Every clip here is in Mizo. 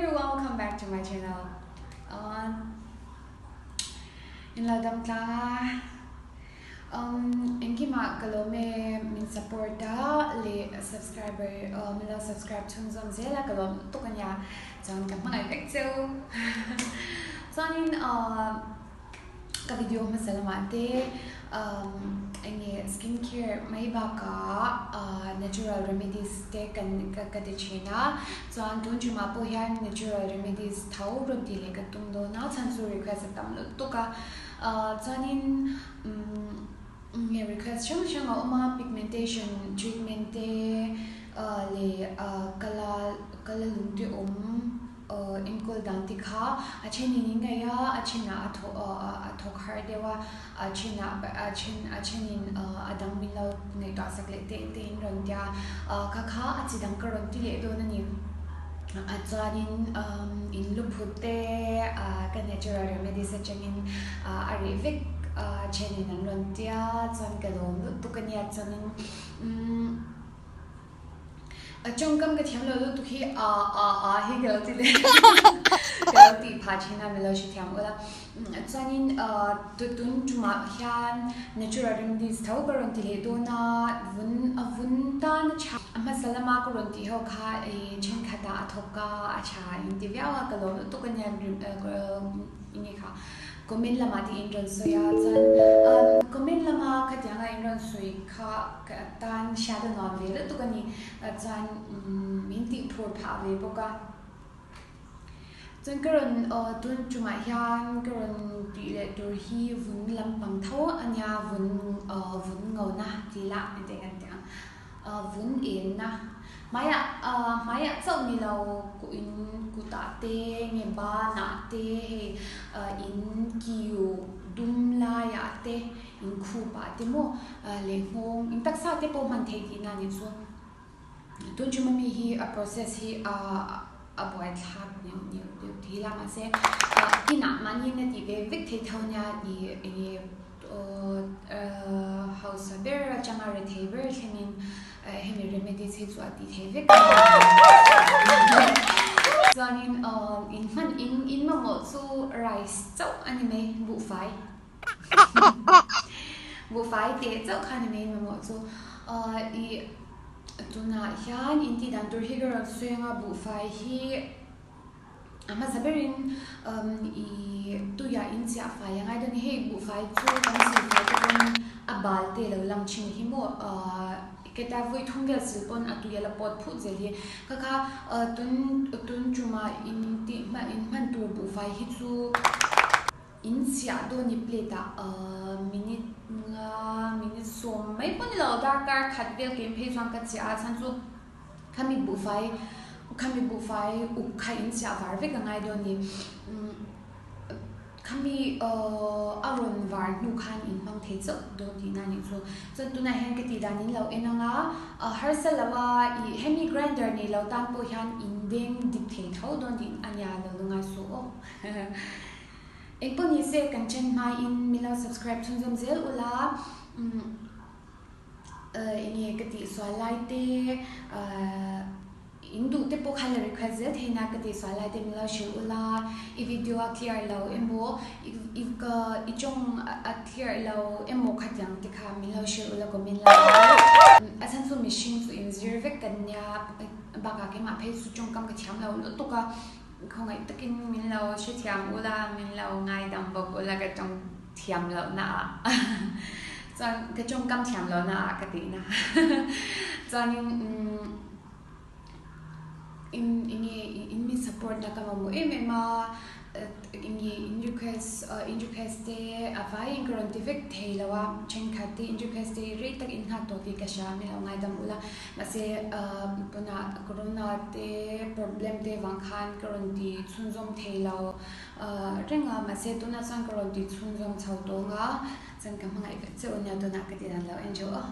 everyone, welcome back to my channel. In lo dam tlang a, um engkimah ka lawm e min support a leh subscriber min lo subscribe chhunzawm zel a ka lawm lutuk ania chuan ka hmangaih vek cheu chuanin ahh Ka video hmasa lamah te eng nge skin care mai bakah natural remedies te kan ka ti thin a, chuan tun tumah pawh hian natural remedies tho rawn tih leh ka tum dawn a, chhan chu request a tam lutuk a, chuanin Nge request hrang hrang a awm a, pigmentation treatment te leh kala kala lung te awm enkawl dan te kha a thenin in ngaih a, a thenah a thawk a thawk har deuh a, a thenah a then a thenin a dang min lo ngaihtuah sak leh te te in rawn tia kha kha a chi dang ka rawn ti leh dawn a ni. A chuanin in luphut te ka natural remedies atangin a reh vek a thenin an rawn tia chuan ka lawm lutuk a nia chuanin umm a tawngkam ka thiam lo lutuk hi a a a hi ka lo ti leh ka lo tih phah thin a milo hre thiam ula chuanin tun tumah hian natural remedies tho ka rawn ti leh dawn a vun a vun tan a tha a hmasa lama ka rawn tih ho kha thenkhatah a thawk a a tha in ti viau a ka lawm lutuk a nia enge kha. Comment lamah te in rawn sawi a, chuan comment lama khatianga in rawn sawi kha ka tan hriat a nuam ve lutuk a ni, chuan min tih phur phah ve bawk a. Chuan ka rawn tun tumah hian ka rawn tih leh tur hi vun lampang tho a nia, vun vun ngona tih lah engtin kan ti ang. Vun enna hmaiah hmaiah chauh ni lo in kutah te nge banah te hei in kiu dum laiah te in khupah te maw leh nghawng in taksa te pawh hman theih tihna a nih chu. Tun ṭum ami hi a process hi a buaithlak neuh neuh deuh thei la mahse inah mahni in a tih ve vek thei tho nia ih enge hausa ber atanga rethei ber thlengin hemi remedies hi chu a tih theih vek a ni. Chuanin in hman in in mamawh chu rice chauh a ni mai buhfai buhfai teh chauh kha a ni mai in mamawh chu ih tunah hian in tih dan tur hi ka rawn sawi anga buhfai hi A hmasa berin i tuiah in chiah fai a ngai dawn a ni. Hei buhfai chu kan silfai te pawn a bal te lo lang thin hi maw keta vawi thum vel sil pawn a tui a la pawt phut zel hi. Kha kha tun tun tuma in tih hman in hman tur buhfai hi chu in chiah dawn ni plate ah minute nga minute sawm mai pawh ni lo darkar khat vel kem phei chuan ka chiah a chhan chu Khami buhfai khami buhfai uk kha in chhiah var vek a ngai dawn ni. Khami a rawn var hnu khan in hmang thei chauh dawn tihna a nih chu. Chuan tunah hian ka tih dan in lo en ang a, harsa lo a ih hemi grinder nei lo tan pawh hian in deng dip thei tho dawn tih a nia lo la ngai suh aw. Engpawh ni se kan chen hmaiin min lo subscribe chhunzawm zel ula. Enge ka tih sual lai te in duh te pawh khan la request zel thei na ka tih sual lai te min lo hrilh ula i video a clear lo emaw i ka i tawng a clear lo emaw khatiang te kha min lo hrilh ula comment lai a chhan chu mihring chu in zir vek kan nia bakah keimah phei chu tawngkam ka thiam lo lutuk a khawngaih takin min lo hrethiam ula min lo ngaidam bawk ula ka tawng thiam loh na ah chuan ka tawngkam thiam loh na ah ka tih na chuanin umm in enge in min support na ka mamawh em em a enge in request in request te a vaiin ka rawn ti vek thei lo a thenkhat te in request te rei tak in nghak tawh tih ka hria min lo ngaidam ula mahse tunah corona te problem te vang khan ka rawn ti chhunzawm thei lo. Reng a, mahse tunah chuan ka rawn tih chhung zawng chho tawng a, chuan ka hmangaih vek che u nia tunah ka ti dan lo en theuh a.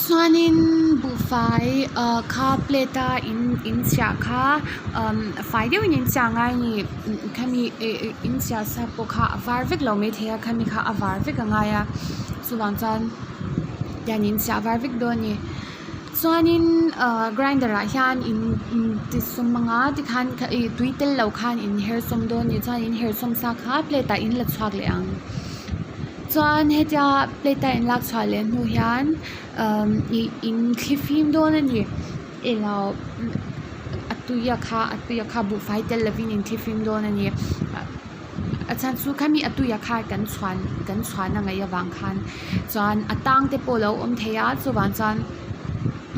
Chuanin buhfai kha plate a in in chhiah kha fai deuhin in chhiah ngai a ni khami in chhiah sa pawh kha a var vek lo maithei a khami kha a var vek a ngai a chuvang chuan tian in chhiah var vek dawn a ni. Chuanin ahh grinder ah hian in ti sawm anga tikhan ih tui tel lo khan in her sawm dawn a ni chuan in her sawm sa kha plate ah in la chhuak leh ang chuan hetia plate a in lak chhuah leh hnu hian umm ih in thlifim dawn a ni eng lo a tui a kha a tui a kha buhfai tel lovin in thlifim dawn a ni a chhan chu khami a tui a kha kan chhuan kan chhuan a ngaih avang khan chuan a tang te pawh a lo awm thei a chuvang chuan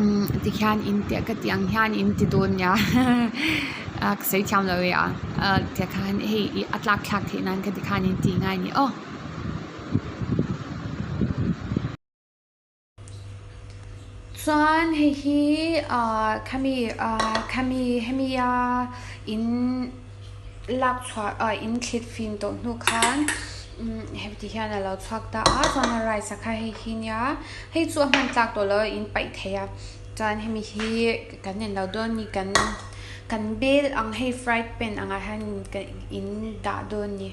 umm tikhian in tih ka tih ang hian in ti dawn nia a ka sawi thiam lo e a ah tikhan hei ih a tlak thlak theih nan kha tikhan in tih ngai a ni aw. Chuan hei hi ah khami ah khami hemi a in lak chhuah ah in thlit fim tawh hnu khan umm heti hian a lo chhuak ta a chuan a rice a kha hei hi nia hei chu a hman tlak tawh lo a in paih thei a chuan hemi hi kan en lo dawn ni kan kan bel ang hei fried pan angah hian in dah dawn ni.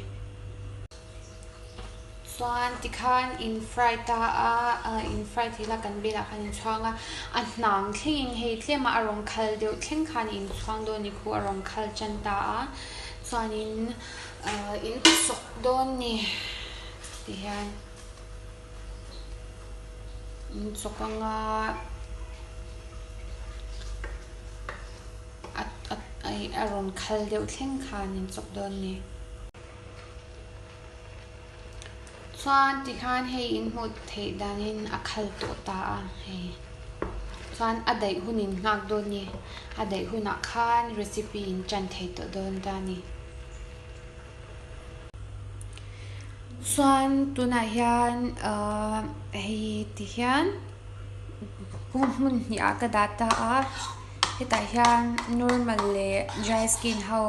Chuan tikhan in fry ta a, in fry thei la kan belah khan in chhuang a, a hnang thlengin hei tlema a rawn khal deuh thleng khan in chhuang dawn ni khu a rawn khal tan ta a, chuanin in chawk dawn ni tihian in chawk anga a rawn khal deuh thleng khan in chawk dawn ni. Chuan tikhan hei in hmuh theih danin a khal tawh ta a hei chuan a daih hun in nghak dawn ni a daih hunah khan recipe in tan thei tawh dawn ta a ni. Chuan tunah hian ahh hei tihian hmun hnih ah ka dah ta a. Hetah hian normal leh dry skin ho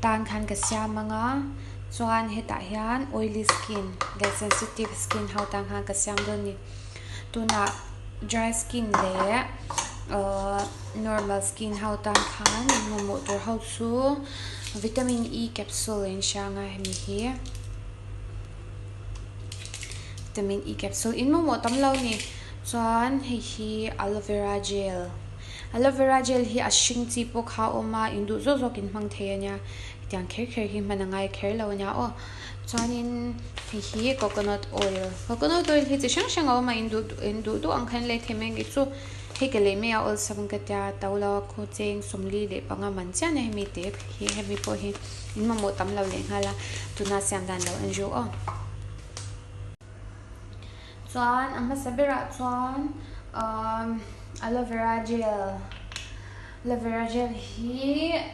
tan khan ka siam ang a chuan hetah hian oily skin leh sensitive skin ho tan khan ka siam dawn a ni. Tunah dry skin leh ahh normal skin ho tan khan mamawh tur ho chu vitamin E capsule a inhria ang a hemi hi vitamin E capsule in mamawh tam lo a ni. Chuan hei hi aloe vera gel aloe vera gel hi a hring chi pawh kha a awm a in duh zawk zawk in hmang thei a nia hetiang kher kher hi hman a ngai kher lo a nia aw chuanin hei hi coconut oil coconut oil hi chi hrang hrang a awm a in duh in duh duh ang khan lei thei mai ang chu hei ka lei mai a awlsam ka tia to lo a khaw cheng 45 man chiah a nia hemi te hi hemi pawh hi in mamawh tam lo leh nghal a tuna siam dan lo en ru aw. Chuan a hmasa berah chuan umm aloe vera gel aloe vera gel hi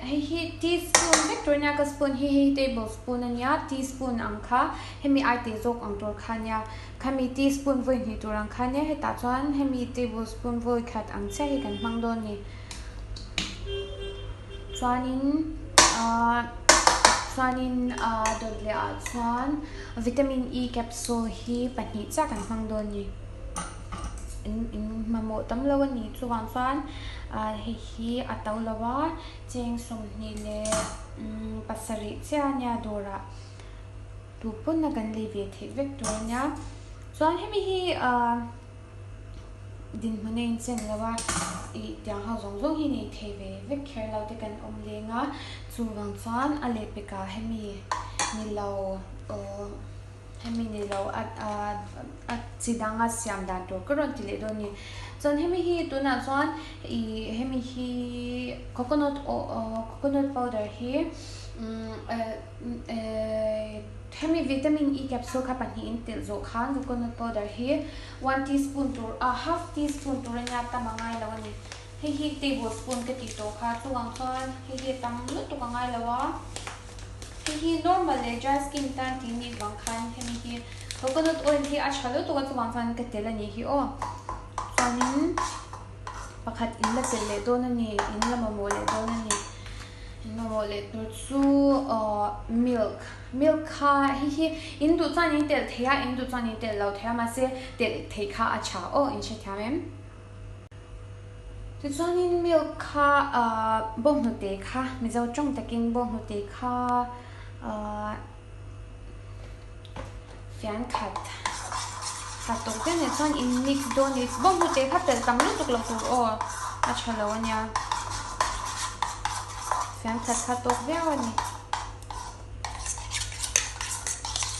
hei hi teaspoon vek tur a nia ka spoon hi hei table spoon a nia teaspoon ang kha hemi ai tih zawk ang tur kha a nia khami teaspoon vawi hnih tur ang kha a nia hetah chuan hemi table spoon vawi khat ang chiah hi kan hmang dawn a ni. Chuanin ahh chuanin ahh dawt leh ah chuan vitamin E capsule hi pahnih chiah kan hmang dawn a ni in in mamawh tam lo a ni chuvang chuan ahh hei hi a to lo a cheng 27 chiah a nia dawrah tu pawn a kan lei ve theih vek tur a nia chuan hemi hi ahh. Dinhmun a inchen lo a, ih tiang ho zawng zawng hi nei thei ve vek kher lo te kan awm leng a, chuvang chuan a lehpekah hemi ni lo aw hemi ni lo a a chi danga siam dan tur ka rawn ti leh dawn a ni. Chuan hemi hi tunah chuan ih hemi hi coconut aw coconut powder hi umm eh. Hemi vitamin E capsule kha pahnihin telh zawh khan coconut powder hi one teaspoon tur ah half teaspoon tur ania tam a ngai lo a ni. Hei hi tablespoon ka tih tawh kha chuvang chuan hei hi a tam lutuk a ngai lo a. Hei hi normal leh dry skin tan tih nih vang khan hemi hi coconut oil hi a tha lutuk a chuvang chuan ka telh a nih hi aw. Chuanin pakhat in la telh leh dawn a ni, in la mamawh leh dawn a ni. In mamawh leh tur chu aw milk. Milk kha hei hi in duh chuan in telh thei a, in duh chuan in telh lo thei a, mahse telh theih kha a tha aw, in hrethiam em? Tichuanin milk kha ahh bawnghnute kha Mizo tawng takin bawnghnute kha ahh fian khat. Khat tawk viau nen chuan in mix dawn ni. Bawnghnute kha telh tam lutuk loh tur aw a tha lo a nia. Fian khat kha tawk viau a ni.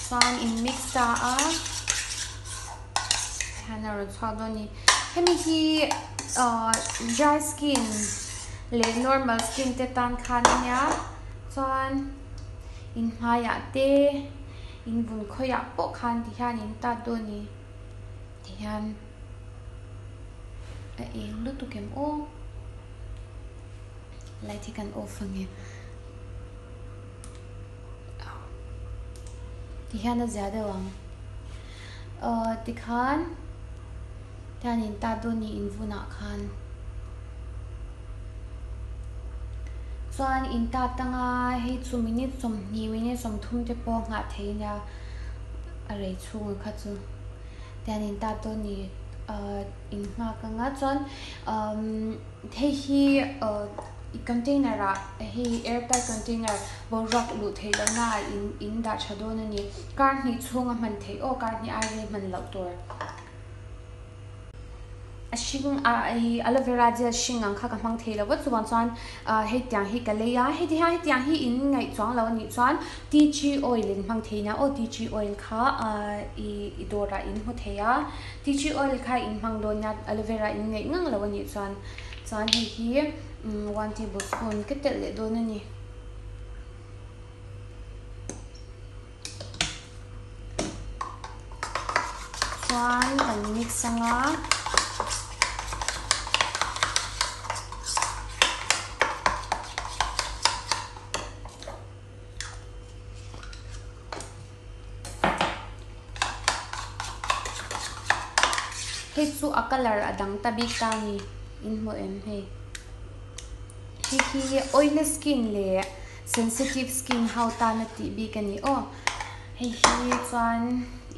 Chuan in mix ta a hian a rawn chhuak dawn a ni. Hemi hi ahh dry skin leh normal skin te tan khan a nia chuan in hmaiah te in vun khawiah pawh khan ti hian in tat dawn a ni ti hian a eng lutuk em aw light hi kan off ange ti hian a zia deuh ang ahh tikhan tihian in tat dawn a ni in vunah khan chuan in tat anga hei chu minute 20 minute 30 te pawh nghah theih a nia a rei chhung ang kha chu tihian in tat dawn a ni ahh in nghak anga chuan umm hei hi ahh container ah hei air tight container boruak luh theih loh na ah in in dah tha dawn a ni kar hnih chhung a hman theih aw kar hnih ai rei hman loh tur. A hring a ih aloe vera gel hring ang kha ka hmang thei lo va chuvang chuan ah hetiang hi ka lei a heti hian hetiang hi in ngaih chuang lo a nih chuan tea tree oil in hmang thei nia aw tea tree oil kha ah ih dawrah in hmu thei a tea tree oil kha in hmang dawn nia aloe vera in ngaih ngang lo a nih chuan chuan hei hi one tablespoon ka telh leh dawn a ni. Chuan kan mix anga hei chu a colour a dang ta bik ta a ni in hmu em hei hei hi oily skin leh Sensitive skin ho tana tih bik a ni aw. Hei hi chuan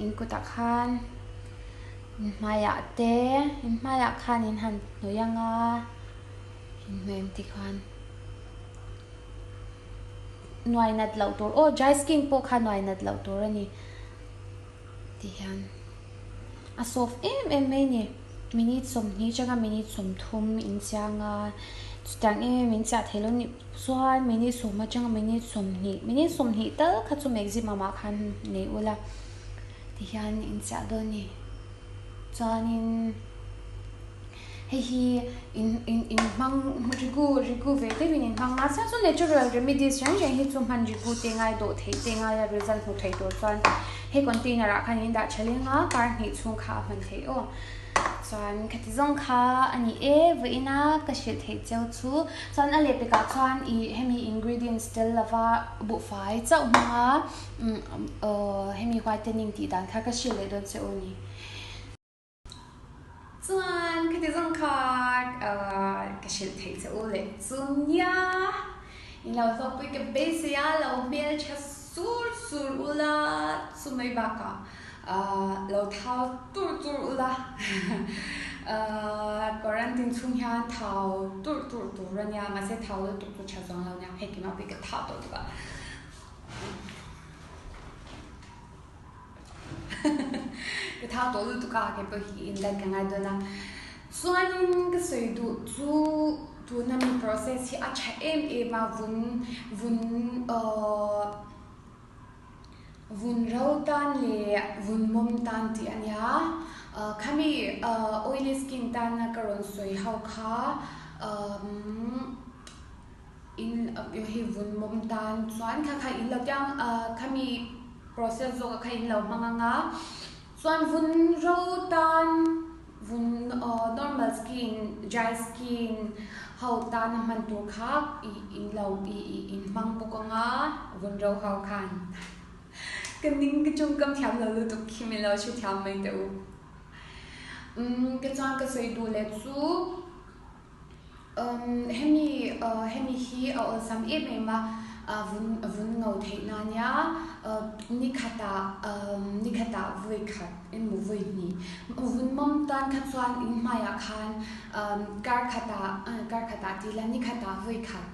in kutah khan in hmaiah te in hmaiah khan in han hnawih ang a, in hnawih ang tikhan nuai nat loh tur aw dry skin pawh kha nuai nat loh tur a ni tihian a soft em em mai a ni. Minute 20 atanga minute 30 in chiang a, chutiang em em in chiah thei lo nih chuan minute 10 atanga minute 20, minute 20 tal kha chu maximum ah khan nei ula tihian in chiah dawn a ni. Chuanin hei hi in in in hmang rigu rigu ve deuhin in hmang a, chuan chu natural remedies reng reng hi chu hman rigu te ngai dawh theih te ngai a result hmu thei tur chuan hei container ah khan in dah tha leng a kar hnih chhung kha a hman theih aw. Chuan khati zawng kha a ni e, vawiin a ka hrilh theih cheu chu. Chuan a lehpekah chuan ih hemi ingredients tel lova buhfai chauh hmanga hemi whitening tih dan kha ka hrilh leh dawn che u a ni. Chuan khati zawng kha ka hrilh theih che u leh chu nia, in lo hlawkpui ka beisei a, lo hmeltha sur sur ula chu mai bakah Lo thau tur tur ula Quarantine chhung hian thau tur tur tur a nia, mahse thau lutuk chu tha chuang lo nia, hei keimah pawh hi ka thau tawh tuk a. Ka thau tawh lutuk a, kei pawh hi in diet ka ngai dawn a. Chuanin ka sawi duh chu tuna mi process hi a tha em em a, vun vun Vun ro tan leh vun mawm tan tih a nia. Khami oily skin tana ka rawn sawi ho kha in hei vun mawm tan chuan kha kha in lo tiang khami process zawk kha in lo hmang ang a. Chuan vun ro tan vun normal skin, dry skin ho tana hman tur kha ih in lo ih ih in hmang bawk ang a, vun ro ho khan ka ning ka tawngkam thiam lo lutuk khi min lo hre thiam mai teh u. Umm ka chuan ka sawi duh leh chu. Hemi hemi hi a awlsam em em a, vun vun ngo theih na nia, ni khatah ni khatah vawi khat emaw vawi hnih vun mawm tan kha chuan in hmaiah khan kar khatah kar khatah tih la ni khatah vawi khat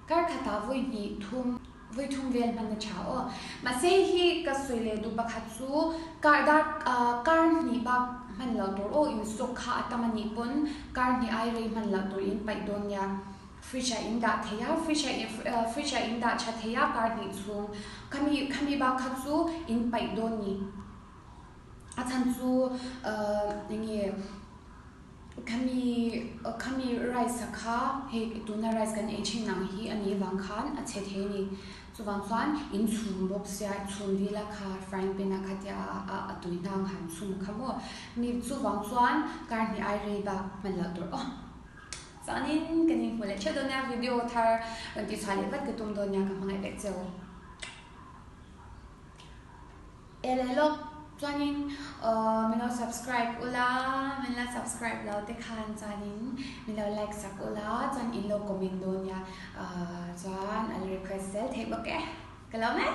kar khatah vawi hnih thum. Vawi thum vel hman a tha aw. Mahse hei hi ka sawi leh duh pakhat chu kar dar kar hnih bak hman loh tur aw in stock kha a tam a nih pawn kar hnih ai rei hman loh tur in paih dawn nia. Fridge ah in dah thei a, fridge ah fridge ah in dah tha thei a kar hnih chhung. Khami khami bak kha chu in paih dawn ni. A chhan chu eng nge Khami khami rice a kha hei tuna rice kan ei thin ang hi a nih vang khan a chhe thei a ni. Chuvang chuan in chhum bawk sia chhum vil a kha frying pan a khatia a a tui hnang han chhum kha maw. Mi chuvang chuan kar hnih ai rei bak hman loh tur aw. Chuanin kan inhmu leh theuh dawn nia video thar rawn tih chhuah leh vat ka tum dawn nia ka hmangaih vek cheu. E leh lawk chuanin min lo subscribe ula, min la subscribe lo te khan chuanin min lo like sak ula chuan in lo comment dawn nia chuan a la request zel theih bawk e. Ka lawm e.